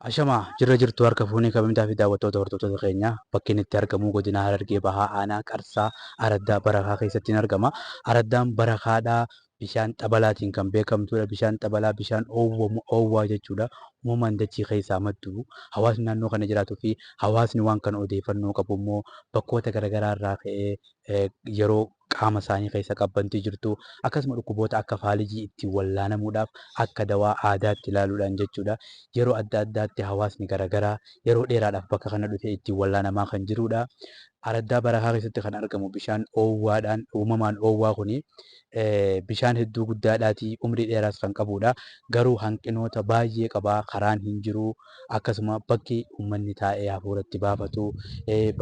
Ashamaa jirra jirtu harka fuunee kabajamtaa fi daawwattoota hordoftoota keenya bakki inni itti argamu godina Harargee Bahaa Aanaa Qarsaa Araddaa Barakaa keessatti ni argama. Araddaan Barakaadhaa bishaan xabalaatiin kan beekamtudha. Bishaan xabalaa bishaan oowwaa jechuudha. Uumamaan dachii keessaa maddu. Hawaasni naannoo kana jiraatuu fi hawaasni waan kana odeeffannoo qabu immoo bakkoota garaagaraa irraa ka'ee yeroo qaama isaanii keessa qabbanti jirtu akkasuma dhukkuboota akka faalijii ittiin wallaanamuudhaaf akka dawaa aadaatti ilaaluudhaan jechuudha. Yeroo adda addaatti hawaasni garaagaraa yeroo dheeraadhaaf bakka kana dhufee ittiin wallaanamaa kan jirudha. Araddaa Barakaa keessatti kan argamu bishaan oowwaadhaan uumamaan oowwaa kuni bishaan hedduu guddaadhaati umrii dheeraas kan qabudha. Garuu hanqinoota baay'ee qaba. Karaan hin jiru. Akkasuma bakki uummanni taa'ee hafuura itti baafatu,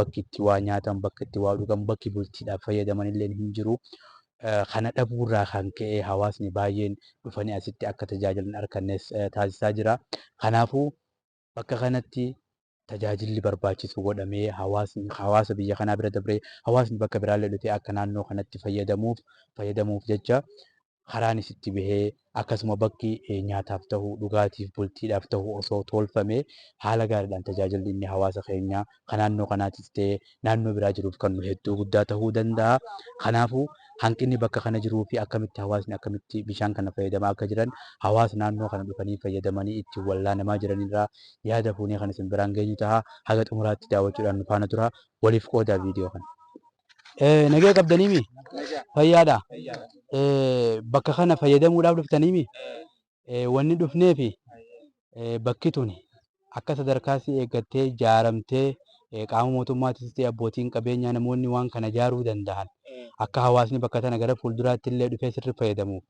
bakki itti waa nyaatan, bakki itti waa dhugan, bakki bultiidhaaf fayyadaman illee hin jiru. Kana dhabuurraa kan ka'e hawaasni baay'een dhufanii asitti akka tajaajilan argannes taasisaa jira. Kanaafuu bakka kanatti tajaajilli barbaachisu godhamee hawaasni hawaasa biyya kanaa bira dabree hawaasni bakka biraallee dhufee akka naannoo kanatti fayyadamuuf fayyadamuuf jecha karaanis itti bahee akkasuma bakki nyaataaf ta'u dhugaatiif bultiidhaaf ta'u osoo tolfamee haala gaariidhaan tajaajilli inni hawaasa keenya kan naannoo kanaatis ta'e naannoo biraa jiruuf kan hedduu guddaa ta'uu danda'a. Kanaafuu hanqinni bakka kana jiruu fi akkamitti hawaasni akkamitti bishaan kana fayyadamaa akka jiran hawaasa naannoo kana dhufanii fayyadamanii ittiin wallaanamaa jiranirraa yaada fuunee kan isin biraan geenyu ta'a. Haga xumuraatti daawwachuudhaan nu faana tura. Waliif qoodaa viidiyoo kana. Nagaya qabdaniimi? Fayyaadha? Bakka kana fayyadamuudhaaf dhuftaniimi? Wanni dhufneefi bakki tuni akka sadarkaa si eeggattee ijaaramtee qaama mootummaatis ta'e abbootiin qabeenyaa namoonni waan kana ijaaruu danda'an akka hawaasni bakka tana gara fuulduraatti illee dhufee sirri fayyadamu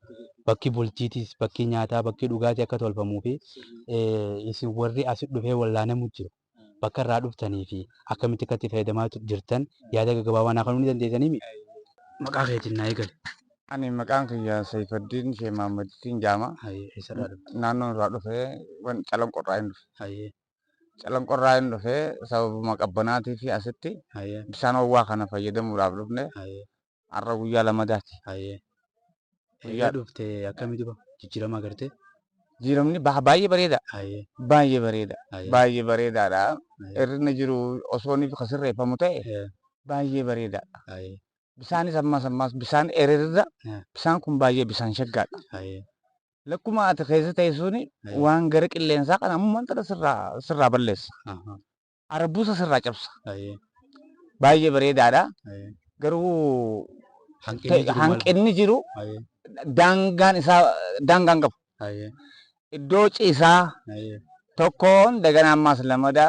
bakki bultiitis bakki nyaataa bakki dhugaatii akka tolfamuu fi isin warri asi dhufee wallaanamu jiru bakka irraa dhuftanii fi akkamitti akka itti fayyadamaa jirtan yaada gaggabaabaa naa kennuu ni dandeessanii mi? Maqaa keetiin naa eegale. Ani maqaan kiyya Sayfaddiin Sheekh Mahammadtiin jedhama. Hayyee, eessarraa dhufte? Naannoo irraa dhufee Calanqorraa hin dhufe. Hayyee. Calanqorraa hin dhufee sababuma qabbanaatii fi asitti Hayyee. bishaan oowwaa kana fayyadamuudhaaf dhufne. Hayyee. Har'a guyyaa lamadaati. Hayyee. Eega Guyyaa dhufte akkamii duba? Jijjiirama agartee? Jijjiiramni baay'ee bareeda. Hayyee. Baay'ee bareeda. Hayyee. Baay'ee bareedaadha. Hayyee. Hir'inni jiru osoo inni sirreeffamu ta'e baay'ee bareedaadha. Hayyee. Bisaanis ammas ammas bisaan ereerra bisaan kun baay'ee bisaan shaggaadha. Hayyee. Lakkuma ati keessa ta'e suni waan gara qilleensaa kana ammoo wanta sirraa sirraa balleessa. Arbuusa sirraa cabsa. Hayyee. Baay'ee bareedaadha. Hayyee. Garuu Hanqinni jiru maal? hanqinni jiru Hayyee. daangaan isaa daangaan qabu. Hayyee. Iddoo ciisaa Hayyee. tokkoon dagana ammas lamada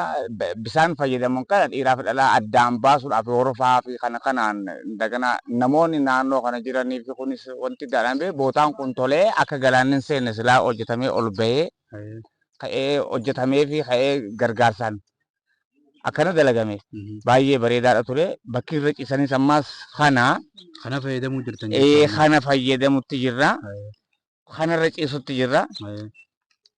bisaan fayyadamuun kana dhiiraa fi dhalaa addaan baasuudhaaf horofaa fi kana kanaan dagana namoonni naannoo kana jiranii fi kunis wanti daadhaan bootaan kun tolee akka galaanni hin seenne silaa hojjetamee ol bahee Hayyee. ka'ee hojjetamee fi ka'ee gargaarsaan akkana dalagame baay'ee bareedaadha ture. Bakki irra ciisanis ammas kana Kana fayyadamuu jirtan kana fayyadamutti jirra. Hayyee. Kanarra ciisutti jirra. Hayyee.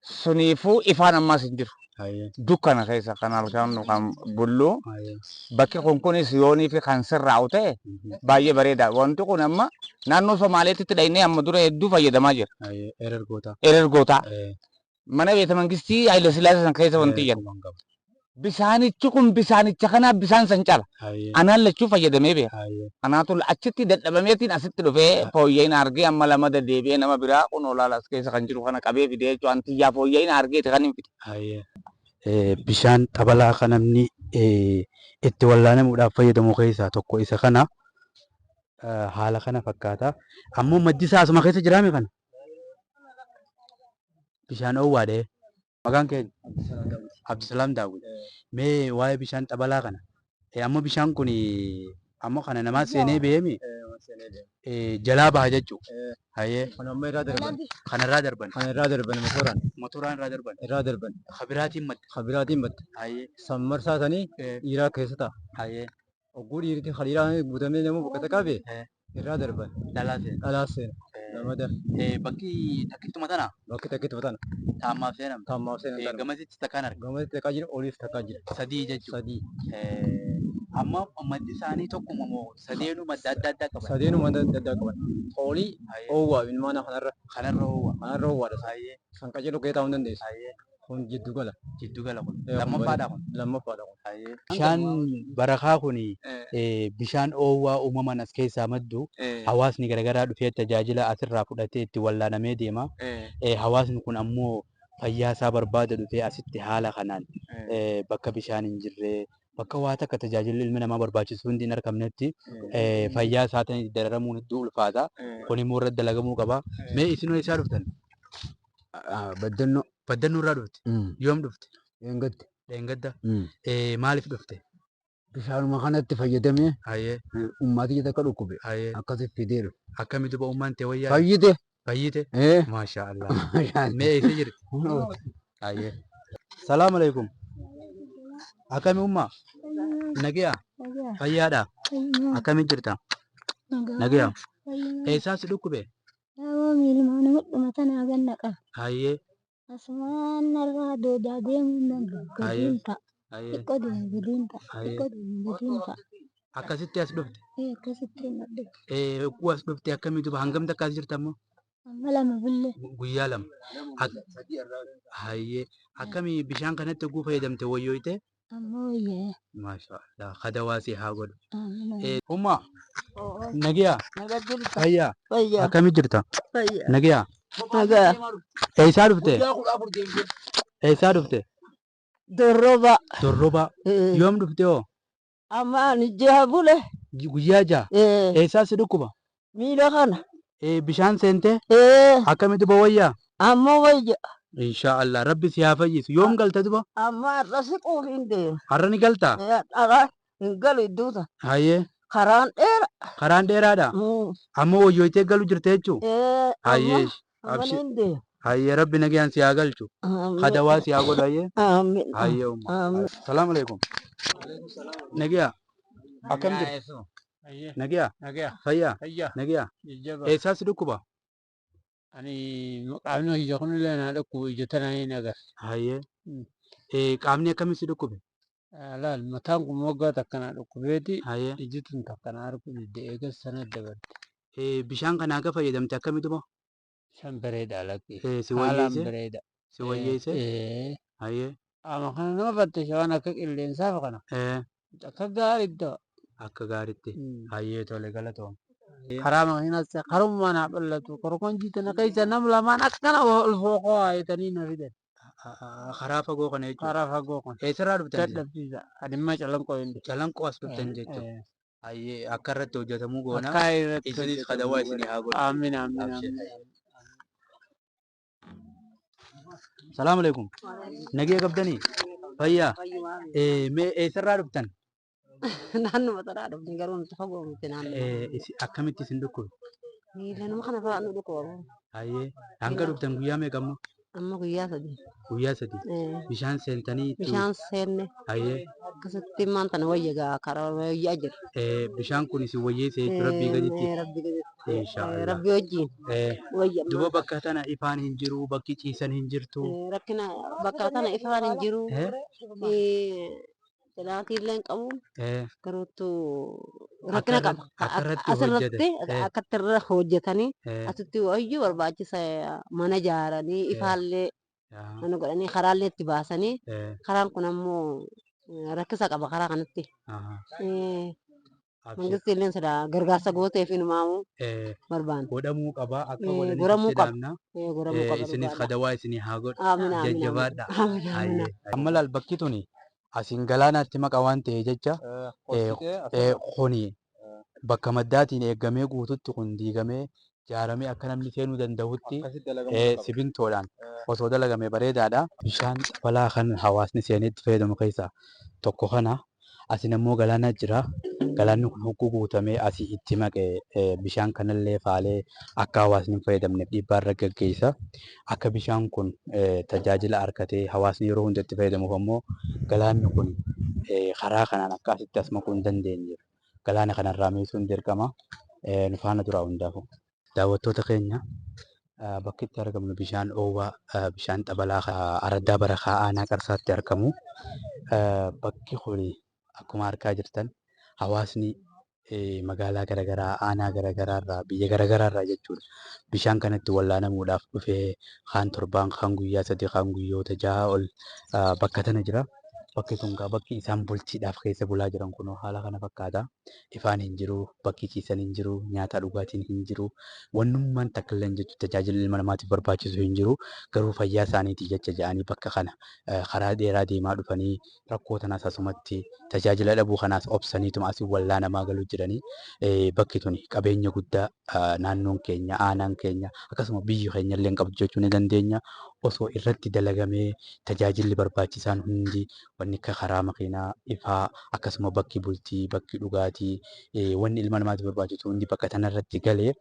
Suniifuu ifaan ammas hin jiru. Hayyee. Dukkana keessa kan halkan kan bullu. Hayyee. Bakki kun kunis yoonii fi kan sirraa'u ta'e baay'ee bareeda. Wanti kun amma naannoo Somaaleetti dhaynee amma dura hedduu fayyadamaa jira. Hayyee. Erergoota. Erergoota. Mana beeta mangistii Haayile Sillaasee san keessa wanti jedhu. Quban qaba. Bisaanichi kun bisaanicha kanaaf bisaan san cala. Hayyee. Anaan lachuu fayyadamee beeka. Hayyee. Anaatu achitti dadhabameetiin asitti dhufee fooyya'ina argee amma lamada deebi'ee nama biraa kun olaala as keessa kan jiru kana qabee fidee jechuudha. Antiyyaa fooyya'ina argeeti kan hin fide. Hayyee. Bishaan xabalaa kan namni itti wallaanamuudhaaf fayyadamu keessaa tokko isa kana. Haala kana fakkaata. Ammoo maddi isaa asuma keessa jiraame kana? Bishaan oowwaadha. Maqaan keenya? Abdusalaam Daawwit. Mee waa'ee bishaan xabalaa kana. Amma bishaan kun amma kana namaa seenee beemi jalaa baha jechuudha. Hayyee. Kan amma irraa darban. Kanarraa darban. Kan irraa darban motoraan. Motoraan irraa darban. Irraa darban. Kabiraatiin madda. Kabiraatiin madda. Hayyee. San marsaa sanii dhiiraa keessa ta'a. Hayyee. Ogguu dhiirti hariiraan guutamee nama bakka takkaa bee irraa darban. Dhalaa seena. Dhalaa seena. Nama dar. Bakki takkittuma tana. Bakki takkittuma tana. Taammaaf seenama. Taammaaf seenama. Gamasitti takkaan arga. Gamasitti takkaa jira oliif takkaa jira. Sadii jechuudha. Sadii. Amma maddi isaanii tokkuma moo sadeenuu madda adda addaa qaban? Sadeenuu madda adda addaa qaban. Toolii oowwaa ilmaana kanarra. Kanarra oowwaa. Kanarra oowwaadha. San qajeeluu kee taa'uu hin dandeessu. Kun jiddu gala. Jiddu gala kun. Kun Lammaffaadha kun. Lammaffaadha kun. Bishaan barakaa kun bishaan oowwaa uumamaan as keessaa maddu hawaasni garaagaraa dhufee tajaajila asirraa fudhatee itti wallaanamee deema. Hawaasni kun ammoo fayyaa isaa barbaada dhufee asitti haala kanaan bakka bishaan hin jirre bakka waa takka tajaajilli ilmi namaa barbaachisu hundi hin argamnetti fayyaa isaatiin dararamuun hedduu ulfaata. Kun immoo irratti dalagamuu qaba. Mee isinoo eessaa dhuftan? Baddannoo. Baddannoo irraa dhufte? Yoom dhufte? Eengatti. Dheengadda. Maaliif dhufte? Bishaanuma kanatti fayyadamee Hayyee ummati takka dhukkube hayyee akkasitti fidee dhufe. Akkami duba ummaan ta'e wayyaa? Fayyite. Fayyite? Maashaa Allah. Mee eessa jirti? Hayyee. Salaam alaikum. Akkami ummaa? Nagiyaa? Fayyaadha? Akkami jirta? Nagiyaa? Eessaa si dhukkube? Miiluma nama tanaa ganna qaba. Hayyee. Asumaan narraa doodaa deemuu hin danda'u. Hayyee. Gadiin ta'a. Hayyee. Xiqqoo deemu gadiin ta'a. Hayyee. Xiqqoo deemu gadiin ta'a. Akkasitti as dhufte? Akkasitti hin dhufte. Hogguu as dhufte akkamii duba hangam takka as jirta ammoo? Amma lama bullee. Guyyaa lama. Hayyee. Akkamii bishaan kanatti hogguu fayyadamte wayyooyte? Amma wayyaa. Maashaa Allah. Kadawaa si haa godhu. Amiin. Ummaa nagiyaa? Nagaa jirta. Fayyaa? Fayyaa. Akkamii jirta? Fayyaa. Nagiyaa? Nagaa. Eessaa dhufte? Eessaa dhufte? Dorroba. Dorroba. Yoom dhufte hoo? Amma ani jaha bule. Guyyaa jaha. Eessaa si dhukkuba? Miila kana. Bishaan seentee? Eh, Akkami duba wayyaa? Amma wayya. Inshaa Allah Rabbi si haa fayyisu. Yoom galta duba? Amma har'a siquuf hin deema. Har'a ni galtaa? Har'a hin galu iddoo Hayyee. Karaan dheera. Karaan dheeraadha. Amma wayyooytee galu jirte jechuu? Amma Hayyee. amma Abshir. hin deema. Hayyee Rabbi nagayaan si haa galchu. Amiin. Kadawaa si haa godhu hayyee. Amiin. Hayyee umma. Amiin. Salaam alaikum. Nagiyaa. Akkam jirtu? Nagiyaa. Nagaa. Fayyaa. Fayyaa. Nagiyaa. Jajjaba. Eessaa si dhukkuba? Ani qaamni ija kunillee na dhukkubu ija tana hin agarre. Hayyee. Qaamni akkamii si dhukkube? Laal mataan kun moggaa takka na dhukkubeeti Hayyee. iji tun takka na arguu didde eegas sana dabarte. Bishaan kana akka fayyadamte akkamii duba? Bishaan bareedaa lakkee. Si Haalaan wayyeesse? bareeda. Si wayyeesse? Hayyee. Qaama kana nama fattasha waan akka qilleensaa kana. Akka gaariitti ta'a. Akka gaariitti. Hayyee tole galatoom. Karaa makiinaas karummaa naa bal'atu korkonjii tana keessa nam lamaan akkana ol fooqoo haayatanii na fidan. Karaa fagoo kana jechuudha. Karaa fagoo kana. Eessarraa dhuftan isin? Dadhabsiisa. Adimma calanqoo hin dhufe. Calanqoo as dhuftan jechuudha. Hayyee akka irratti hojjetamuu goona. Akka irratti Isinis hojjetamuu kadawaa goona. isinii haa godhu. Amiin amiin Abshir. amiin. Salaam alaikum. Nagee qabdanii? Fayyaa. Mee eessarraa dhuftan? Naannuma tanaa dhufne garuu nuti fagoo miti naannuma. Akkamitti isin dhukkube? Miila nama kana fa'aa nu dhukkuba. Hayyee. Hanga dhuftan guyyaa meeqa ammoo? Amma guyyaa 3. Guyyaa 3. Bishaan seentanii itti Bishaan seenne Hayyee. akkasitti maan tana wayya gaa karaa wayyaa jira. Bishaan kun isin wayyeesse jechuudha Rabbii gaditti. Rabbi gaditti. Inshaa Allah. Rabbi wajjin wayya. Duba bakka tana ifaan hin jiru, bakki ciisan hin jirtu. Rakkina bakka tana ifaan hin jiru. Jalaatii illee hin qabu. Garuutu rakkina qaba. Akka irratti Asirratti hojjetan. Akkatti irra hojjetanii asitti wayyuu barbaachisa mana ijaaranii ifaallee mana godhanii karaallee itti baasanii karaan kun ammoo rakkisa qaba karaa kanatti. Abshir. Mangisti illee silaa gargaarsa gootee fi numaamu barbaanna. Godhamuu qaba akka godhaniif Godhamuu itti qaba. dhaamna. Godhamuu qaba Isinis dhugaadha. kadawaa isinii haa godhu. Amiin amiin amiin. Jajjabaadha. Amiin amiin. Hayyee. Amma laal bakki tuni asiin galaanaatti maqa waan ta'e jecha kuni bakka maddaatiin eegamee guututti kun diigamee ijaaramee akka namni seenuu danda'utti simintoodhaan osoo dalagame bareedaadha. Bishaan balaa kan hawaasni seenee itti fayyadamu keessaa tokko kana. Asin ammoo galaana jira. Galaanni kun hogguu guutamee asii itti maqee bishaan kanallee faalee akka hawaasni hin fayyadamneef dhiibbaa irra gaggeessa. Akka bishaan kun tajaajila argatee hawaasni yeroo hunda itti fayyadamuuf ammoo galaanni kun karaa kanaan akka asitti as maquu hin dandeenyeef galaana kanarraa miisuun dirqama. Nu faana turaa hundaafuu. Daawwattoota keenya bakki itti argamnu bishaan oowwaa bishaan xabalaa araddaa barakaa aanaa qarsaatti argamu. Bakki kun akkuma argaa jirtan hawaasni Magaalaa garaagaraa, aanaa garaagaraa irraa, biyya garaagaraa irraa jechuudha. Bishaan kanatti wallaanamuudhaaf dhufee kaan torbaan, kaan guyyaa 3, kaan guyyoota 6 ol bakka tana jira. Bakki kun egaa bakki isaan bultiidhaaf keessa bulaa jiran kunoo haala kana fakkaata. Ifaan hin jiru, bakki ciisan hin jiru, nyaata dhugaatiin hin jiru, wannummaan takka illee hin jirtu, tajaajilli ilma namaatiif barbaachisu hin jiru. Garuu fayyaa isaaniitiif jecha jedhanii bakka kana karaa dheeraa deemaa dhufanii rakkoo tanaas asumatti tajaajila dhabuu kanaas obsaniituma asii wallaanamaa galuu jiranii. Bakki tuni qabeenya guddaa naannoon keenya, aanaan keenya akkasuma biyyi keenya illee hin qabdu jechuu ni dandeenya. Osoo irratti dalagamee tajaajilli barbaachisaan hundi wanni akka karaa makiinaa, ifaa akkasuma bakki bultii, bakki dhugaatii, wanni ilma namaatiif barbaachisu hundi bakka tanarratti galee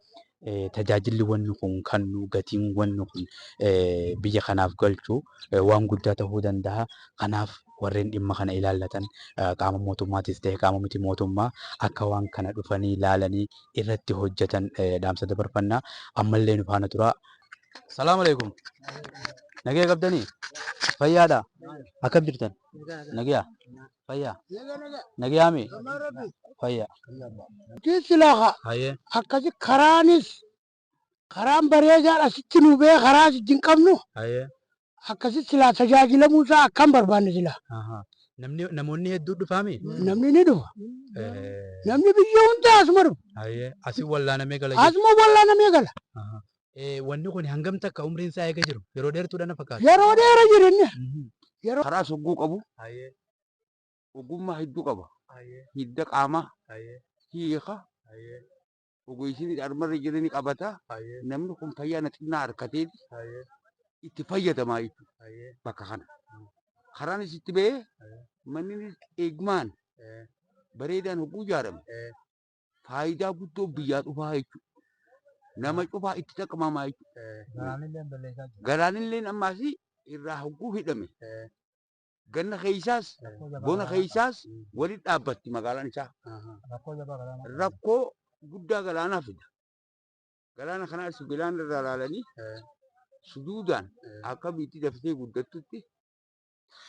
tajaajilli wanni kun kennu gatiin wanni kun biyya kanaaf galchu waan guddaa ta'uu danda'a. Kanaaf warreen dhimma kana ilaallatan qaama mootummaatis ta'e qaama miti mootummaa akka waan kana dhufanii ilaalanii irratti hojjetan dhaamsa dabarfannaa. Ammallee nu faana turaa. Salaam alaikum. Nagaya qabdanii? Fayyaadha? Akkam jirtan? Nagaya? Fayyaa? Nagayaami? Fayyaa. Silaa Hayyee. Akkasi karaanis karaan bareedaan asitti nu bee karaa asitti hin qabnu. Hayyee. Akkasi silaa tajaajilamuu isaa akkam barbaanne silaa. Namni namoonni hedduu dhufaami? Namni ni dhufa. Namni biyya hundaa asuma dhufa. Hayyee. Asii wallaanamee gala jechuudha. Asuma wallaanamee gala. Wanni kun hangam takka umriin isaa eega jiru? Yeroo dheertuudha na fakkaata. Yeroo dheera jirinni. Yeroo Karaa sogguu qabu ogummaa hedduu qaba. Hidda qaamaa hiika ogeessiin armarra jiran ni qabata. Namni kun fayyaa na xinnaa harkateeti itti fayyadamaa jechuudha bakka kana. Karaanis itti ba'ee manni eegmaan bareedaan hogguu ijaarame faayidaa guddoo biyyaa dhufaa jechuudha. Nama cufaa itti xaqqamamaa jechuudha. Galaanilleen ammaas irraa hogguu hidhame. Ganna keessaas bona keessaas walitti dhaabbatti magaalaan isaa. Rakkoo guddaa galaanaa fida. Galaana kanaas bilaan irraa ilaalanii suduudaan akka biitti daftee guddattutti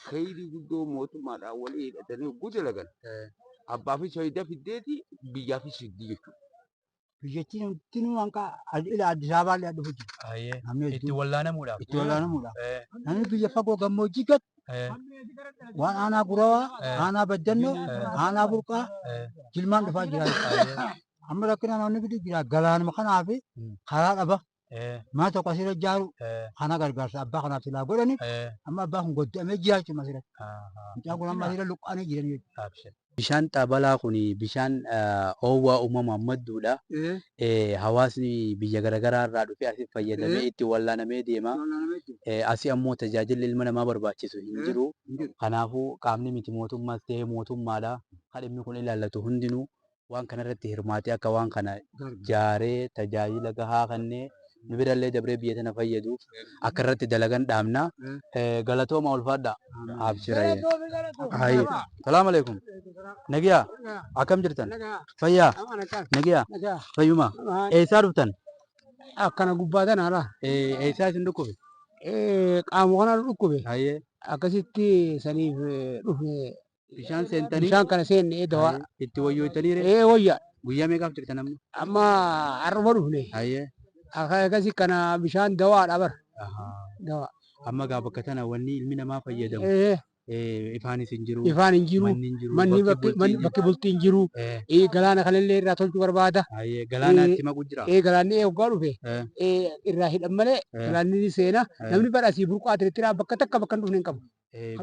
kheyrii guddoo mootummaadhaan walii hidhatanii hogguu dalagan abbaafis faayidaa fiddeeti biyyaafis fiddi jechuudha. Biyyattiin hundinuu hanqa ila Addis Ababaa illee dhufu jira. Namni Itti hedduun wallaanamuudhaaf. Itti wallaanamuudhaaf. Namni biyya fagoo gammoojjii gad waan aanaa Gurawaa, aanaa Baddannoo, aanaa Burqaa jilmaan dhufaa jira. Amma rakkina namni fidu jira galaanuma kanaa fi karaa dhaba. Mana tokko asirra ijaaru kana gargaarsa abbaa kanaaf silaa godhani amma abbaa kun goddamee jira jechuudha asirratti. Mucaan kun amma asirra luqqaanii jiran jechuudha. Bishaan xabalaa kun bishaan oowwaa uumamaan madduudha. Hawaasni biyya garaagaraa irraa dhufee asii fayyadamee itti wallaanamee deema. Asii ammoo tajaajilli ilma namaa barbaachisu hin jiru. Kanaafuu qaamni miti mootummaas ta'ee mootummaadha. Kan dhimmi kun ilaallatu hundinuu waan kanarratti hirmaatee akka waan kana jaaree tajaajila gahaa kennee nu birallee dabree biyya tana fayyaduuf akka irratti dalagan dhaamna. Galatooma, ulfaadha. Abshira. Hayi. Salaam alaikum. Nagiyaa. Akkam jirtan? Fayyaa. Nagiyaa. Fayyuma. Eessaa dhuftan? Akkana gubbaa tana alaa. Eessaa isin dhukkube? Qaama kana dhukkube. Hayyee. Akkasitti saniif dhufe. Bishaan seentanii? Bishaan kana seenne dawaa. Itti wayyootanii ree? Ee, wayya. Guyyaa meeqaaf jirtan amma? Amma har'uma dhufne. Hayyee. Akkasi kana bishaan dawaadha bara. Dawaa. Amma gaa bakka tana wanni ilmi namaa fayyadamu. Ifaanis hin jiru. Ifaan hin jiru. Manni hin jiru. Manni bakki bultii hin jiru. Bakki bultii hin jiru. Galaana kanallee irraa tolchuu barbaada. Hayyee, galaanaatti maqu jira. Ee, galaanni hoggaa dhufe irraa hidhan malee galaanni ni seena. Namni badhaasii burqaa tirittiraa bakka takka bakka hin dhufne hin qabu.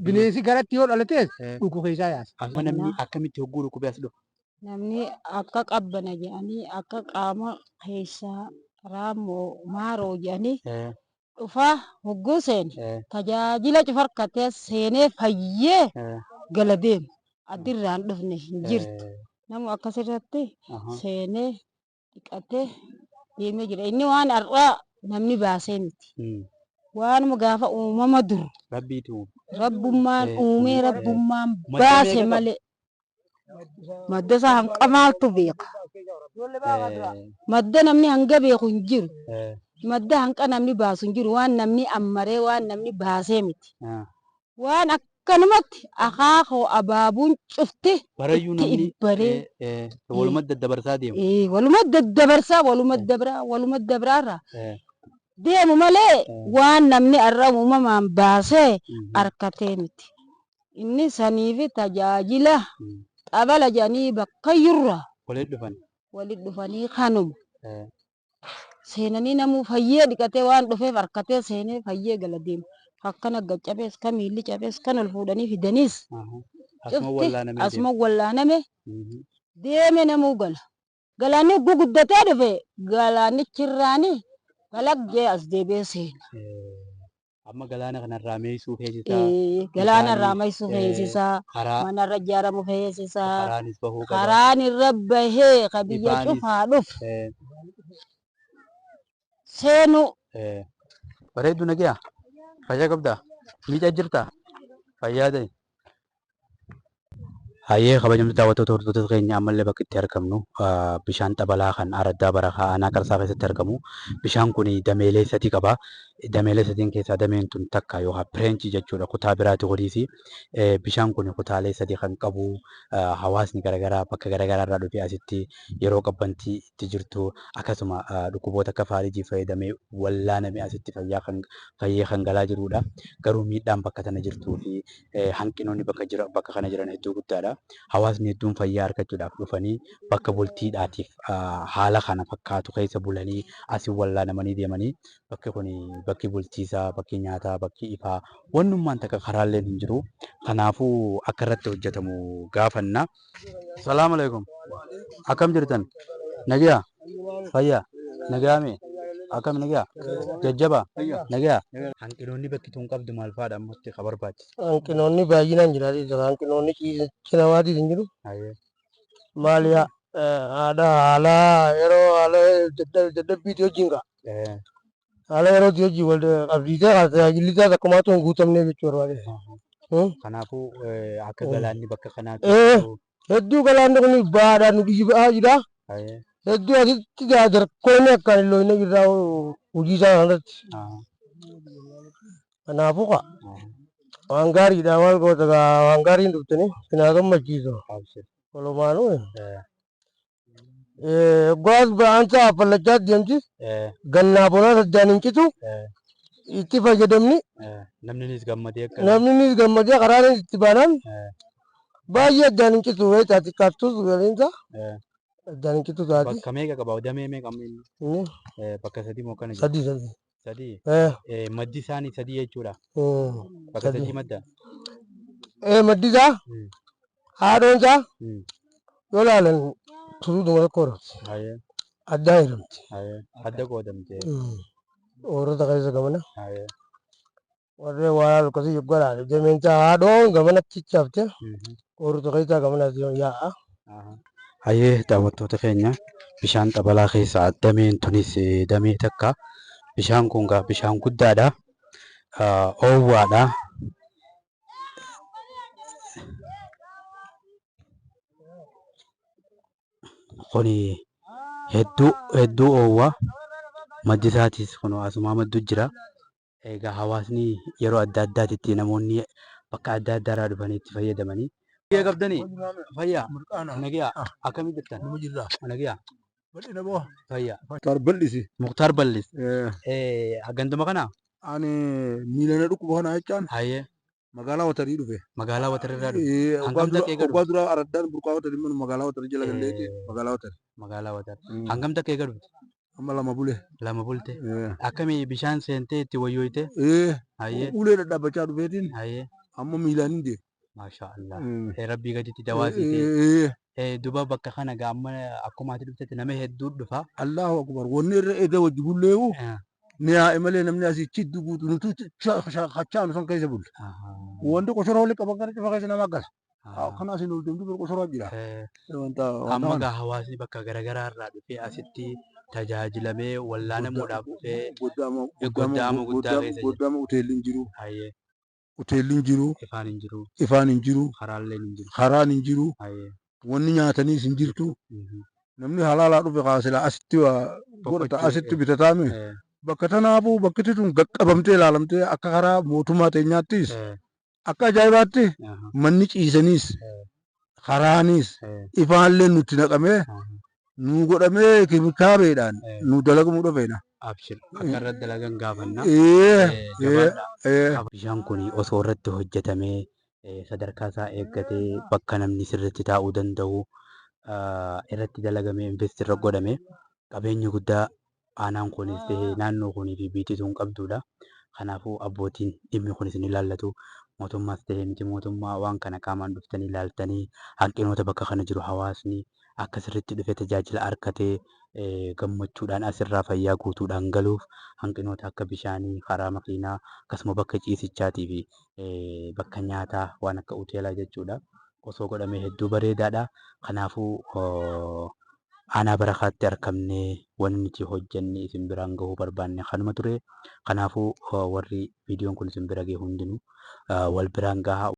Bineensi garatti yoo dhalates dhugu keessaa yaasa. Amma namni akkamitti hogguu dhukkubee as dhufa? Namni akka qabbana jedhanii akka qaama keessaa raammoo maaroo jedhanii dhufaa hogguu seene tajaajila cufa harkatee seenee fayyee gala deema. Addirraan dhufne hin jirtu. Namu akkasirratti seenee dhiqatee deemee jira. Inni waan har'aa namni baasee miti. Waanuma gaafa uumama dur. Rabbiitu. Rabbummaan uumee rabbummaan Madda baase meeqa qaba? malee. Madda isaa hanqa maaltu beeka? Madda namni hanga beeku hin jiru. Madda hanqa namni baasu hin jiru. Waan namni ammaree waan namni baasee miti. Waan Akkanumatti akaakoo abaabuun cufti Barayyuu itti namni ibbaree walumatti daddabarsaa deema. Waluma daddabarsaa waluma dabraa waluma dabraarra deemu malee waan namni har'a uumamaan baasee harkatee miti. Inni saniifi tajaajila xabala jedhanii bakka yurra Walitti dhufan. Walitti dhufanii kanuma. Seenanii namuu fayyee dhiqatee waan dhufeef harkatee seenee fayyee gala deema. Akkana gad cabees kan miilli cabees kan ol fuudhanii fidaniis Asuma cufti wallaanamee deema. asuma wallaaname deeme namuu gala. Galaanni guguddatee dhufe galaanichirraani balaggee as deebi'ee seena. Amma galaana kanarraa meesuu feesisaa. Galaana irraa Bishaanii, maysuu feesisaa. Karaa Manarra ijaaramu feesisaa. Karaanis bahuu qaba. Karaan irra bahee ka biyya Ifaanis. cufaa dhufu seenu. Bareedduu nagayaa? Fayyaa qabdaa? Miidhaa jirtaa? Fayyaa ta'e. Hayyee kabajamtoota daawwattoota hordoftoota keenya ammallee bakki itti argamnu bishaan xabalaa kan araddaa barakaa aanaa qarsaa keessatti argamu. Bishaan kun dameelee sadii qaba. Dameelee sadiin keessaa dameen tun takka yookaan pireenchii jechuudha. Kutaa biraati kunis. Bishaan kun kutaalee sadii kan qabu hawaasni garaagaraa bakka garaagaraa irraa dhufee asitti yeroo qabbantii itti jirtu akkasuma dhukkuboota akka faalijii fayyadamee wallaanamee asitti fayyaa kan fayyee kan galaa jirudha. Garuu miidhaan bakka tana jirtuu fi hanqinoonni bakka jira bakka kana jiran hedduu guddaadha. Hawaasni hedduun fayyaa argachuudhaaf dhufanii bakka bultiidhaatiif haala kana fakkaatu keessa bulanii asii wallaanamanii deemanii bakki kun bakki bultiisaa, bakki nyaataa, bakki ifaa wannummaan takka karaalleen hin jiru. Kanaafuu akka irratti hojjetamu gaafanna. Salaam alaikum. Akkam jirtan? Nagiyaa? Fayyaa? Nagaame? Akkam nagiyaa? Jajjabaa? Nagiyaa? Hanqinoonni bakki tun qabdu maal fa'aadha ammatti ka barbaachisu? Hanqinoonni baay'inaan jira. Hanqinoonni ciisicha namaatiif hin jiru. Maali haadha haala yeroo haala dadhabbiitii wajjin ka'a. Haala yerootii wajjin wal qabsiisee tajaajilli isaas akkumaatu hin guutamne jechuu barbaade. Kanaafuu akka galaanni bakka kanaatti Hedduu galaanni kun baadhaan nu dhiibaa jira. Hedduu asitti darkoonni akkaan hin looyne jirra hojii isaa kanarratti. Kanaafuu ka'a. Waan gaariidha maal goota gaa waan gaariin dhuftanii sinaa gammachiisu. Walumaanuu. Goas ba'aansaa affallachaa deemti. Gannaa bonaa saddaan hin citu. Itti fayyadamni. Namninis gammadee akka. Namninis gammadee karaan itti baanaan baay'ee addaan hin citu beektaa xiqqaattus galiinsa addaan hin citu taati. Bakka meeqa qaba? Damee meeqa amma inni? Inni Bakka sadii moo akkana jira? Sadii sadii. Sadii. Maddi isaanii sadii jechuudha. Bakka Sadii. sadii madda. Maddi isaa haadhoon isaa yoo ilaalan suduuduma tokko horamti. Addaan hiramti. Adda qoodamte. Warroota keessa gamana. Warreen waan akkasii yogguu ilaale dameen isaa haadhoon gamanatti cichaafte warroota keessaa gamana yaa'a. Hayyee daawwattoota keenya bishaan xabalaa keessaa dameen tunis damee takka. Bishaan kun gaa bishaan guddaadha. Oowwaadha. Kuni hedduu hedduu oowwa. Maddi isaatis kun asumaa maddu jira. Egaa hawaasni yeroo adda addaatitti namoonni bakka adda addaarraa dhufanii itti fayyadamanii. Fayyaa qabdanii? Fayyaa? Nagayaa? Akkamii jirtan? Nagayaa? Fayyaa. Muktaar Bal'isi. Muktaar Bal'is. Ganduma kanaa? Ani miilana dhukkuba kana jechaan Hayyee. Magaalaa Watarii dhufe. Magaalaa Watarii irraa dhufe. Waggaa Hangam dura takka eega waggaa dhufte? dura araddaan burqaa Watarii mana magaalaa Watarii jala galleeti magaalaa Watarii. Magaalaa Watarii. Hangam takka eega dhufte? Amma lama bule. Lama bulte. Akkamii bishaan seentee itti wayyooyte? Hayyee. Ulee dhadhaabbachaa dhufeetiin Hayyee. amma miilaan hin deemu. Maasha Allah. Rabbii gaditti dawaa sii ta'e. Duba bakka kana gaa amma akkuma ati dhuftetti nama hedduu dhufa. Allahu akbar wanni irra eda wajji bulleewu ni yaa'e malee namni asii chiddu guutu nutu kachaanu san keessa bulle. Wanti qoshoroo walitti qaban kana cufa keessa nama gala. Kana asiin ol deemtu qoshoroo jira. Wanta Amma gaa hawaasni bakka garaagaraa irraa dhufee asitti tajaajilamee wallaanamuudhaaf dhufee goddaama guddaa keessa jira. Goddaama hoteelli hin jiru. Hayyee. Hoteelli hin jiru. Ifaan hin jiru. Ifaan hin jiru. Karaalleen hin jiru. Karaan hin jiru. Hayyee. Wanni nyaataniis hin jirtu. Namni halaalaa dhufe kaasila asitti waa godhata asitti bitataame. Bakka tanaafuu bakki tun qaqqabamtee ilaalamtee akka karaa mootummaa teenyaattis Akka ajaa'ibaatti manni ciisaniis karaanis ifaallee nutti naqamee nuu godhamee kibikaabeedhaan nu dalagamuu dhufeena. Abshir akka irratti dalagan gaafanna. Ee, ee, Jabaadha. ee. Bishaan kun osoo irratti hojjetamee sadarkaa isaa eeggatee bakka namni sirriitti taa'uu danda'u irratti dalagamee invest irra godhame qabeenya guddaa aanaan kunis ta'e naannoo kunii fi biyyi tun qabdudha. Kanaafuu abbootiin dhimmi kun isin ilaallatu mootummaas ta'e miti mootummaa waan kana qaamaan dhuftanii ilaaltanii hanqinoota bakka kana jiru hawaasni akka sirriitti dhufee tajaajila argatee gammachuudhaan asirraa fayyaa guutuudhaan galuuf hanqinoota akka bishaanii, karaa makiinaa akkasuma bakka ciisichaatii fi bakka nyaataa waan akka hoteelaa jechuudha. Osoo godhamee hedduu bareedaadha. Kanaafuu aanaa Barakaatti argamnee wanni nuti hojjenne isin biraan gahuu barbaanne kanuma ture. Kanaafuu warri viidiyoon kun isin bira gahe hundinuu wal biraan gahaa.